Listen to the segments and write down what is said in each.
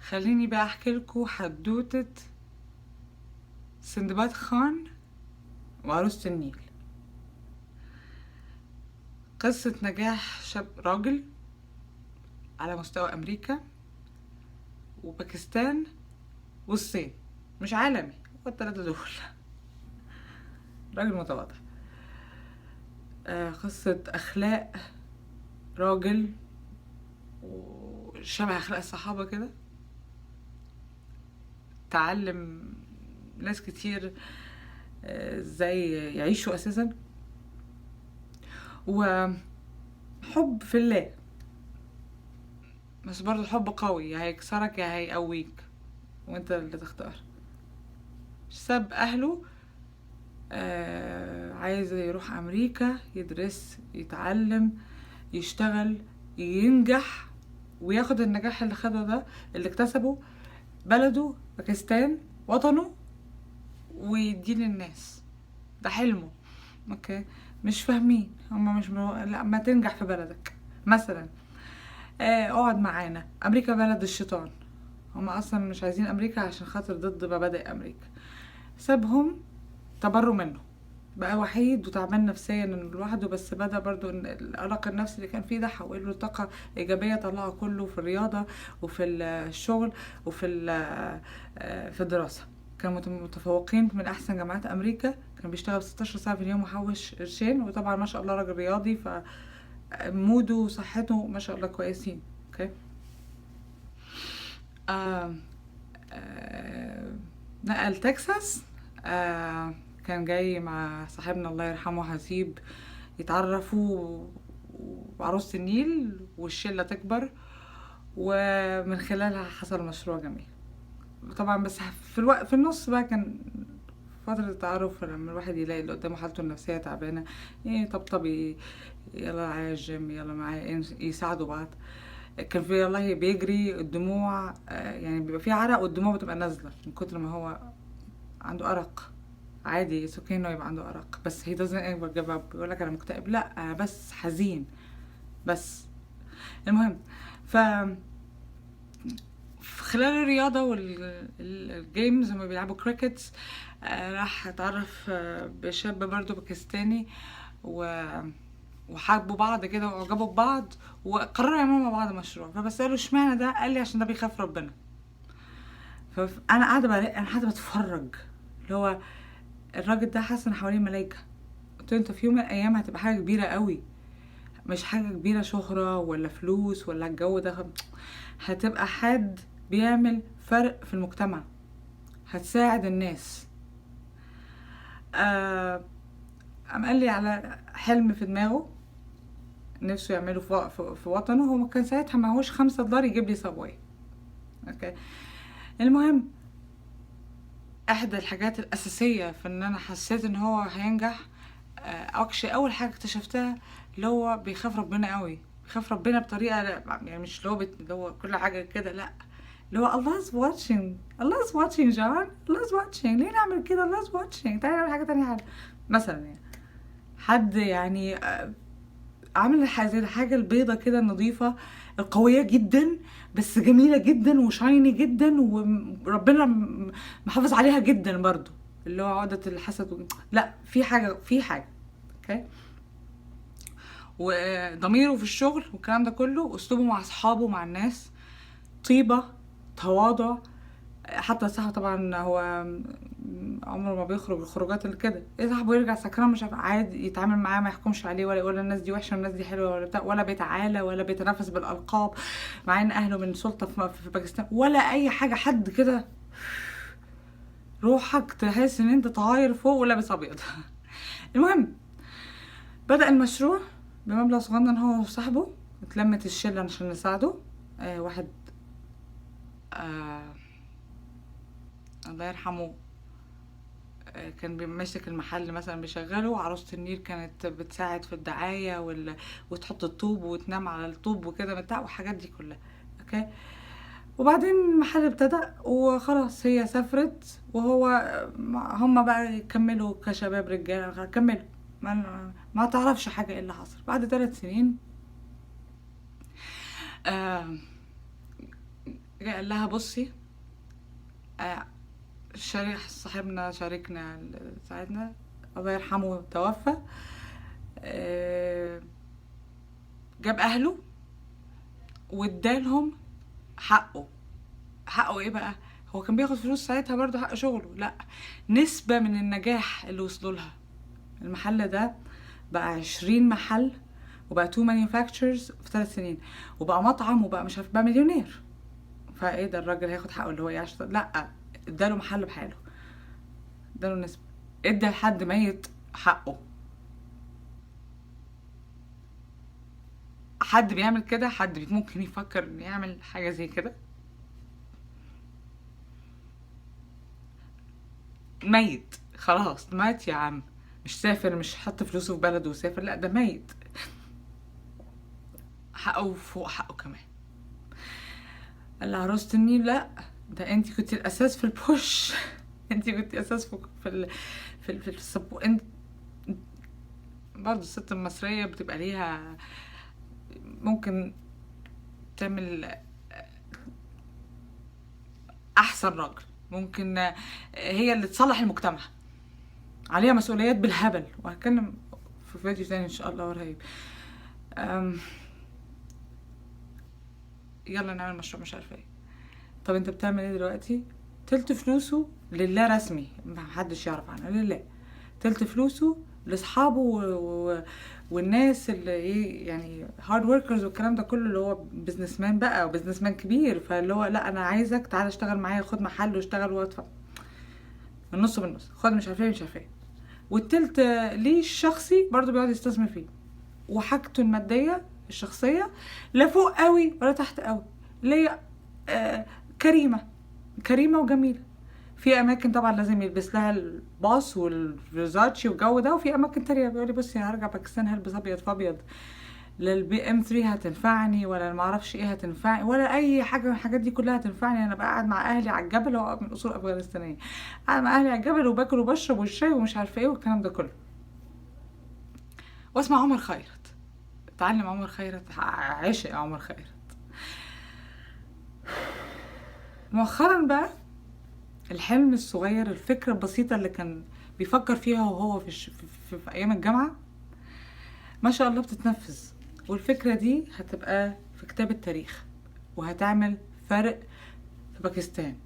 خليني بقى احكي لكم حدوتة سندباد خان وعروسة النيل. قصة نجاح شاب راجل على مستوى أمريكا وباكستان والصين، مش عالمي، هو التلاتة دول. راجل متواضع. قصة أخلاق راجل وشبه أخلاق الصحابة كده، تعلم ناس كتير ازاي يعيشوا أساسا، وحب في الله، بس برضو الحب قوي، يا هيكسرك يا هيقويك وانت اللي تختار. ساب أهله، عايز يروح أمريكا يدرس يتعلم يشتغل ينجح وياخد النجاح اللي خده ده اللي اكتسبه بلده باكستان وطنه ويديه للناس. ده حلمه. okay، مش فاهمين هما، مش لا ما تنجح في بلدك مثلا، اقعد معانا، امريكا بلد الشيطان، هما اصلا مش عايزين امريكا عشان خاطر ضد مبادئ امريكا. سابهم، تبروا منه، بقى وحيد وتعبان نفسيا لوحده. بس بدأ برضو ان الارق النفسي اللي كان فيه ده حوله لطاقة ايجابية، طلعه كله في الرياضة وفي الشغل وفي في الدراسة. كانوا متفوقين من احسن جامعات امريكا، كان بيشتغل 16 ساعة في اليوم وحوش قرشين، وطبعا ما شاء الله راجل رياضي، ف mood ه وصحته ما شاء الله كويسين. okay، نقل تكساس. كان جاي مع صاحبنا الله يرحمه حسيب، يتعرفوا وعروسة النيل والشلة تكبر، ومن خلالها حصل مشروع جميل طبعا. بس في الوقت في النص بقى كان فترة التعارف، لما الواحد يلاقي اللي قدامه حالته النفسية تعبانة، ايه طبطب، يلا معايا الجيم، يلا معايا، يساعدوا بعض. كان في والله بيجري الدموع، يعني بيبقى في عرق والدموع بتبقى نازلة من كتر ما هو عنده أرق. عادي، it's okay انه يبقى عنده أرق، بس he doesn't ever give up. بيقول لك أنا مكتئب، لا أنا بس حزين بس. المهم في خلال الرياضة وال games هما بيلعبوا كريكت، راح اتعرف بشاب برضو باكستاني، وحبوا بعض كده وعجبوا ببعض وقرروا يعملوا مع بعض مشروع. فبسأله اشمعنى ده، قال لي عشان ده بيخاف ربنا. فانا قاعدة انا قاعدة بتفرج، اللي هو الراجل ده حاسس ان حواليه ملايكة. قلت له انت في يوم من الايام هتبقى حاجة كبيرة قوي، مش حاجة كبيرة شهره ولا فلوس ولا الجو ده، هتبقى حد بيعمل فرق في المجتمع، هتساعد الناس. قام قال لي على حلم في دماغه نفسه يعمله في وطنه. هو كان ساعتها معهوش $5 يجيب لي Subway. okay، المهم احدى الحاجات الاساسية في ان انا حسيت ان هو هينجح، actually اول حاجة اكتشفتها اللي هو بيخاف ربنا قوي، بيخاف ربنا بطريقة يعني مش اللي هو اللي هو كل حاجة كده، لا اللي هو Allah is watching، Allah is watching جون، Allah is watching، ليه نعمل كده، Allah is watching، تعالى نعمل حاجة تانية حاجة مثلا. يعني حد يعني عامل زي الحاجة البيضة كده النظيفة القوية جدا، بس جميلة جدا و shiny جدا، وربنا محافظ عليها جدا برضو، اللي هو عقدة الحسد لا في حاجة، في حاجة. okay، وضميره في الشغل والكلام ده كله، اسلوبه مع اصحابه مع الناس، طيبة، تواضع. حتى صاحبه طبعا هو عمره ما بيخرج الخروجات اللي كده، ايه صاحبه يرجع سكران مش عارف، عادي يتعامل معاه، ما يحكمش عليه ولا يقول الناس دي وحشة والناس دي حلوة ولا بتاع، ولا بيتعالى ولا بيتنافس بالالقاب مع ان اهله من سلطة في باكستان ولا اي حاجة. حد كده روحك تحس ان انت طاير فوق ولابس ابيض. المهم بدأ المشروع بمبلغ صغنن هو وصاحبه، اتلمت الشلة عشان نساعده. واحد الله يرحمه، كان بيمسك المحل مثلا بيشغله، وعروسة النيل كانت بتساعد في الدعاية وتحط الطوب وتنام على الطوب وكده بتاع والحاجات دي كلها. okay، وبعدين المحل ابتدأ وخلاص، هي سافرت وهو هما بقى يكملوا كشباب رجالة، كملوا ما تعرفش حاجة ايه اللي حصل بعد 3 سنين. جاي جه قال لها بصي، شريح صاحبنا شاركنا ساعدنا الله يرحمه توفى، جاب اهله وادالهم حقه. حقه ايه بقى؟ هو كان بياخد فلوس ساعتها برضو حق شغله، لا، نسبة من النجاح اللي وصلوا لها. المحل ده بقى 20 محل، وبقى 2 manufacturers في 3 سنين، وبقى مطعم، وبقى مش عارف، بقى مليونير. فايه ده الراجل هياخد حقه اللي هو ايه؟ لا، اداله محل بحاله، اداله نسبة، ادى لحد ميت حقه. حد بيعمل كده؟ حد ممكن يفكر انه يعمل حاجة زي كده؟ ميت خلاص، مات يا عم، مش سافر، مش حط فلوسه في بلده وسافر، لا ده ميت، حقه فوق حقه كمان. قال لها عروسة النيل لا، ده انت كنتي الاساس في ال push، انت كنتي اساس في ال support. انت برضه الست المصرية بتبقى ليها ممكن تعمل احسن راجل، ممكن هي اللي تصلح المجتمع، عليها مسؤوليات بالهبل، وهتكلم في فيديو تاني ان شاء الله قريب. يلا نعمل مشروع مش عارفه ايه. طب انت بتعمل ايه دلوقتي؟ تلت فلوسه لله رسمي، ما حدش يعرف عنه، لله. تلت فلوسه لاصحابه والناس اللي ايه يعني hard workers والكلام ده كله، اللي هو businessman بقى، و businessman كبير، فاللي هو لا انا عايزك تعالى اشتغل معايا، خد محل واشتغل وادفع النص بالنص، خد مش عارفه ايه مش عارفه ايه. والتلت ليه الشخصي برضو بيقعد يستثمر فيه، وحاجته المادية الشخصية لا فوق قوي ولا تحت قوي، ليه كريمة كريمة وجميلة. في اماكن طبعا لازم يلبس لها الباص والفيرزاتشي والجو ده، وفي اماكن تانية بيقول لي بصي انا هرجع باكستان هلبس ابيض في ابيض، لا ال BM 3 هتنفعني ولا ما اعرفش ايه هتنفعني ولا اي حاجة من الحاجات دي كلها هتنفعني. انا بقى قاعد مع اهلي على الجبل، هو من اصول افغانستانيه، قاعد مع اهلي على الجبل وباكل وبشرب والشاي ومش عارفه ايه والكلام ده كله، واسمع عمر خيرت، اتعلم عمر خيرت، عشق عمر خيرت. مؤخرا بقى الحلم الصغير، الفكرة البسيطة اللي كان بيفكر فيها وهو في أيام الجامعة، ما شاء الله بتتنفذ. والفكرة دي هتبقى في كتاب التاريخ وهتعمل فرق في باكستان،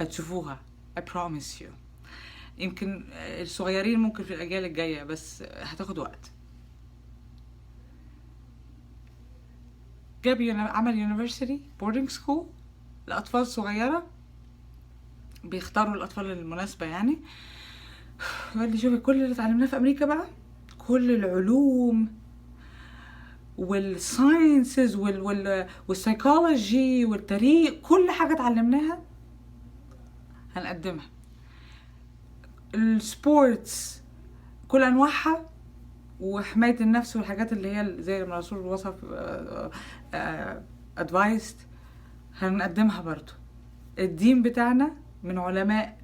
هتشوفوها I promise you. يمكن الصغيرين ممكن في الأجيال الجاية، بس هتاخد وقت. جاب عمل university boarding school لأطفال صغيرة، بيختاروا الأطفال المناسبة يعني. قال لي شوفي كل اللي اتعلمناه في أمريكا بقى، كل العلوم وال sciences وال psychology والتاريخ، كل حاجة اتعلمناها هنقدمها. ال sports كل أنواعها، وحماية النفس والحاجات اللي هي زي ما الرسول وصف advised هنقدمها برضو. الدين بتاعنا من علماء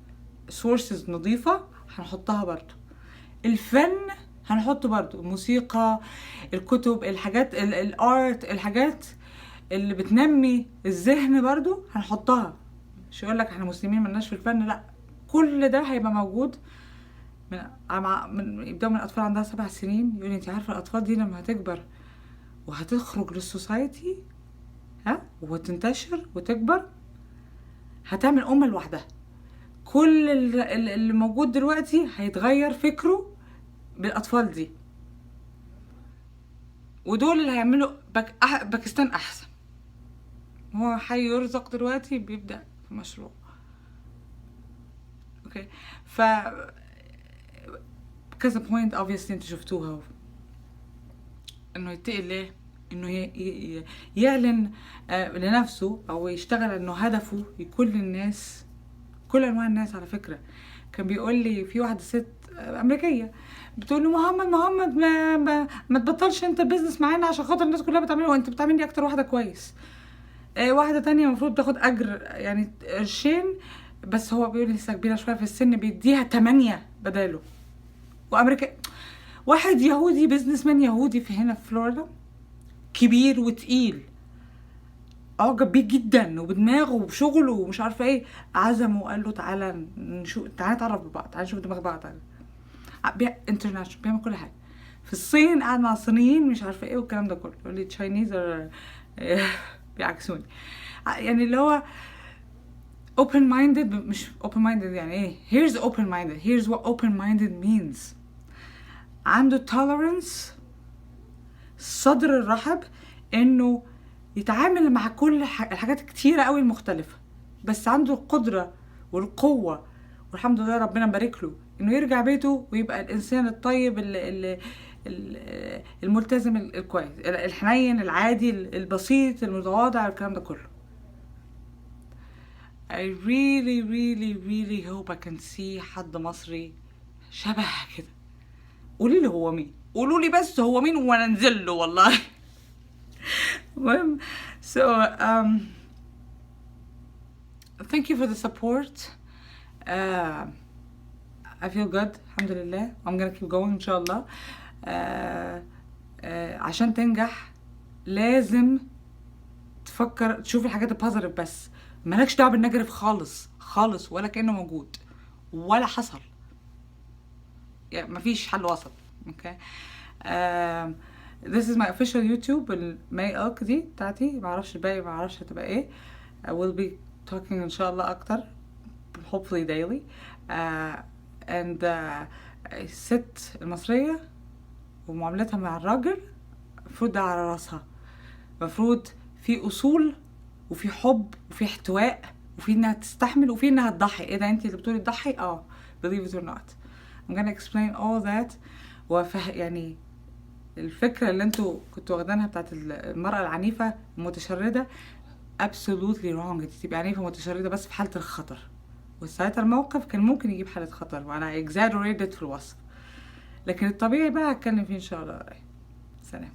sources نظيفة هنحطها برضو. الفن هنحطه برضو، الموسيقى، الكتب، الحاجات ال art، الحاجات اللي بتنمي الذهن برضو هنحطها. مش يقول لك احنا مسلمين ملناش في الفن، لا، كل ده هيبقى موجود. من يبداوا من الاطفال عندها 7 سنين. يقول انت عارفه الاطفال دي لما هتكبر وهتخرج لل society، ها، وتنتشر وتكبر، هتعمل امه لوحدها. كل اللي موجود دلوقتي هيتغير فكرة بالاطفال دي، ودول اللي هيعملوا باكستان احسن. هو حي يرزق دلوقتي بيبدا في مشروع. okay، ف كذا point obviously انتوا شفتوها، انه يتقي الله، انه يعلن لنفسه او يشتغل انه هدفه لكل الناس، كل انواع الناس. على فكرة كان بيقول لي في واحدة ست امريكية بتقول له محمد محمد ما تبطلش انت business معانا عشان خاطر الناس كلها بتعمله وانت بتعملي اكتر واحدة كويس. واحدة تانية المفروض تاخد اجر يعني قرشين، بس هو بيقول لسه كبيرة شوية في السن، بيديها 8 بداله. وامريكا واحد يهودي businessman يهودي في هنا في فلوريدا كبير وتقيل، اعجب بيه جدا وبدماغه وبشغله ومش عارفه ايه، عزمه وقال له تعالى نشوف، تعالى نتعرف ببعض، تعالى نشوف دماغ بعض. international، بيعمل كل حاجه. في الصين قاعد مع الصينيين مش عارفه ايه والكلام ده كله. يقول لي Chinese بيعكسوني، يعني اللي هو open minded، مش open minded يعني ايه، here's open minded، here's what open minded means. عنده tolerance، صدر الرحب انه يتعامل مع كل الحاجات الكتيرة قوي المختلفة، بس عنده القدرة والقوة، والحمد لله ربنا مبارك له، انه يرجع بيته ويبقى الانسان الطيب الملتزم الكويس الحنين العادي البسيط المتواضع، الكلام ده كله. I really really really hope I can see حد مصري شبه كده. قولي لي هو مين، قولوا لي بس هو مين وانا انزل له والله. المهم، so thank you for the support. I feel good، الحمد لله. I'm gonna keep going ان شاء الله. عشان تنجح لازم تفكر، تشوف الحاجات ال positive بس، مالكش دعوه بال negative خالص خالص، ولا كانه موجود ولا حصل، يعني مفيش حل وسط. okay، this is my official YouTube، المي الك دي بتاعتي، معرفش الباقي، معرفش هتبقى ايه. I will be talking ان شاء الله اكتر، hopefully daily. And الست المصرية ومعاملتها مع الراجل المفروض ده على راسها، المفروض في اصول وفي حب وفي احتواء وفي انها تستحمل وفي انها تضحي. ايه ده، انت اللي بتقولي تضحي؟ اه، believe it or not، I'm gonna explain all that. يعني الفكرة اللي انتوا كنتوا واخدينها بتاعت المرأة العنيفة المتشردة absolutely wrong. انت تبقي عنيفة متشردة بس في حالة الخطر، وساعتها الموقف كان ممكن يجيب حالة خطر وانا exaggerated في الوصف، لكن الطبيعي بقى هتكلم فيه ان شاء الله. سلام.